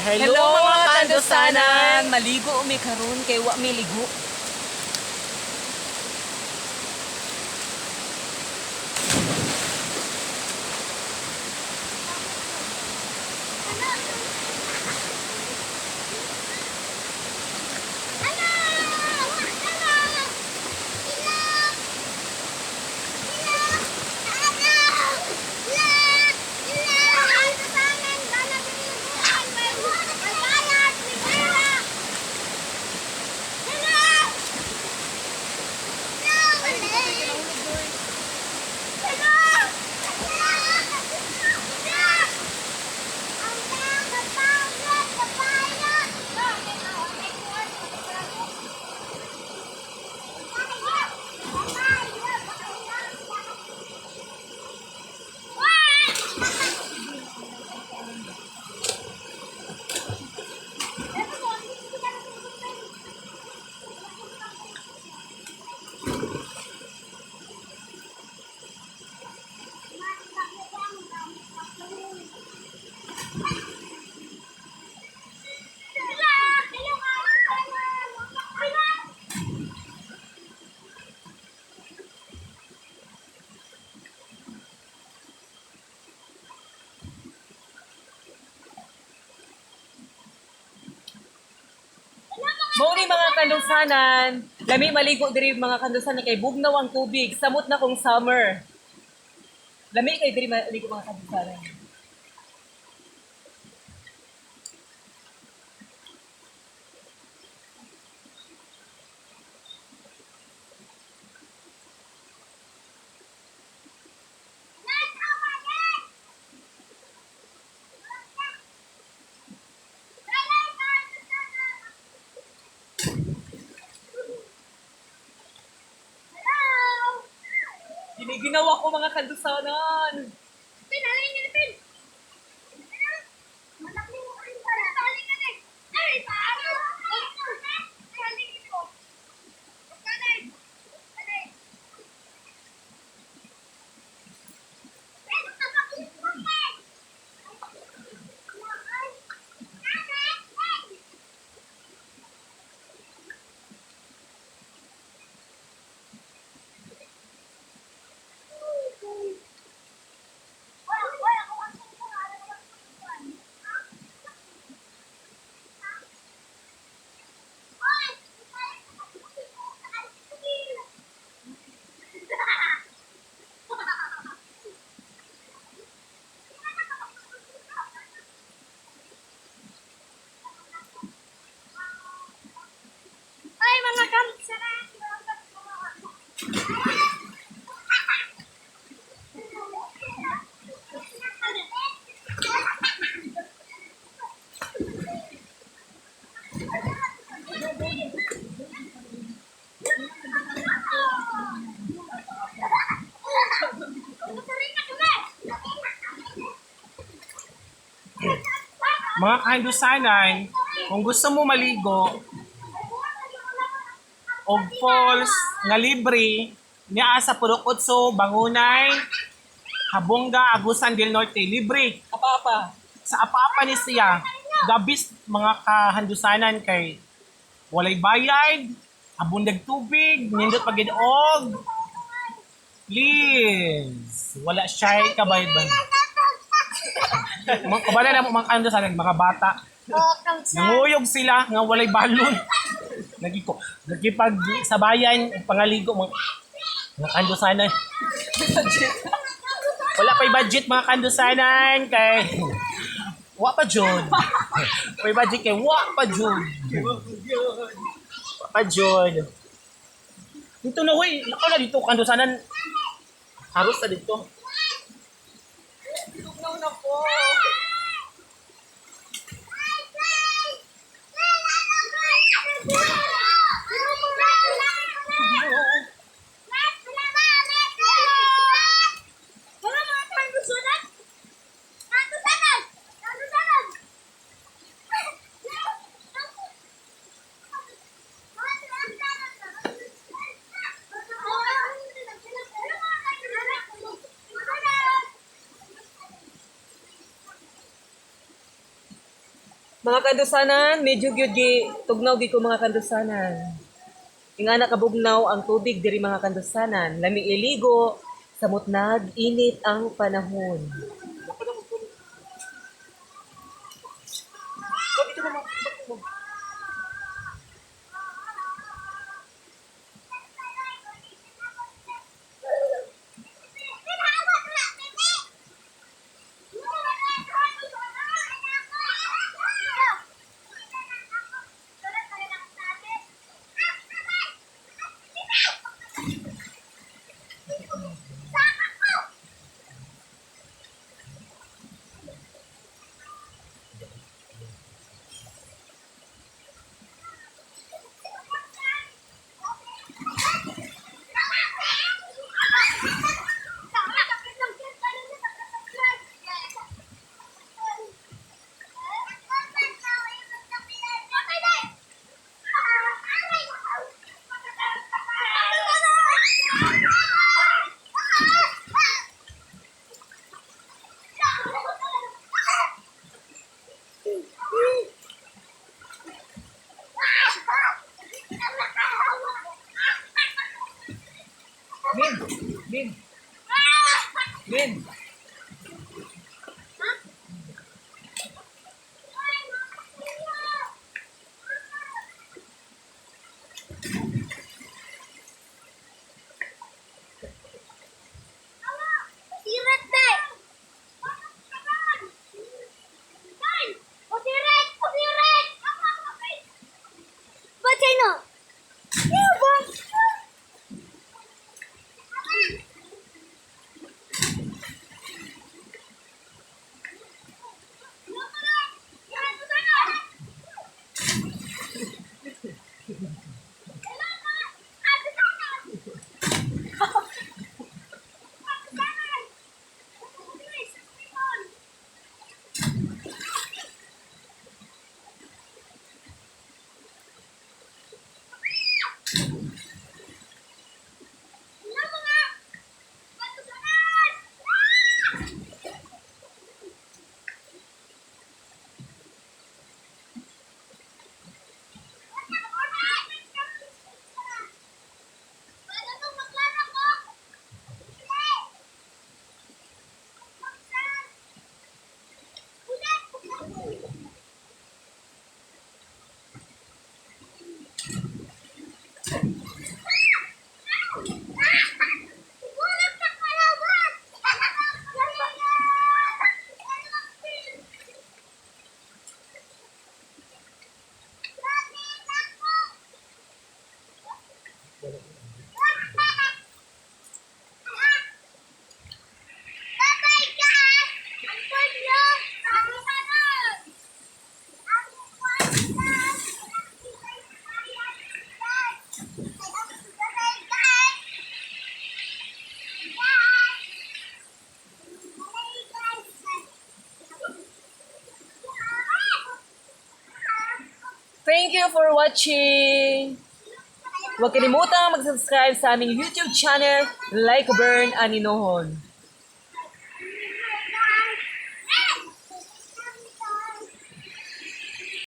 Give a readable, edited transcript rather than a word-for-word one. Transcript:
Hello, mga kandusanan! Maligo umi karon kay wa mi ligo. Mao ni mga kandusanan, lami maligo diri mga kandusanan kay bugnaw ang tubig, samot na kung summer. Lami kay diri maligo mga kandusanan. Giniginawa ko mga kandusanan. Ay, mga kamsara! Mga kandusanan, kung gusto mo maligo og falls nga libre, niya sa Purok Otso, Bangunay, Habonga, Agusan del Norte, libre. Apa-apa. Sa apa-apa ni siya, the best mga kahandusanan kay walay bayad, abundag tubig, nindot pagid og. Please, wala siya kabayad ba? Mga kabala na mo mga kahandusanan, mga bata. Nanguyog sila nga walay balon. Nagiko, nagkipag sabayan pangaligo mga kandusanan. Wala pa'y budget mga kandusanan kay wa pa jud. May budget kay wa pa jud. Wa pa jud. Dito na hoy, nako na dito kandusanan. Haros na dito. Tugnaw na po. Mga kandusanan, medyo gyud gi tugnaw gi ko, mga kandusanan. Ingana kabugnaw ang tubig diri, mga kandusanan. Lami iligo, samot nag init ang panahon. Min! Min! Min! Sirat na! Sirat! Sirat! Ba't sa'yo? Thank you for watching! Huwag kalimutang mag-subscribe sa aming YouTube channel, Like Burn Aninohon.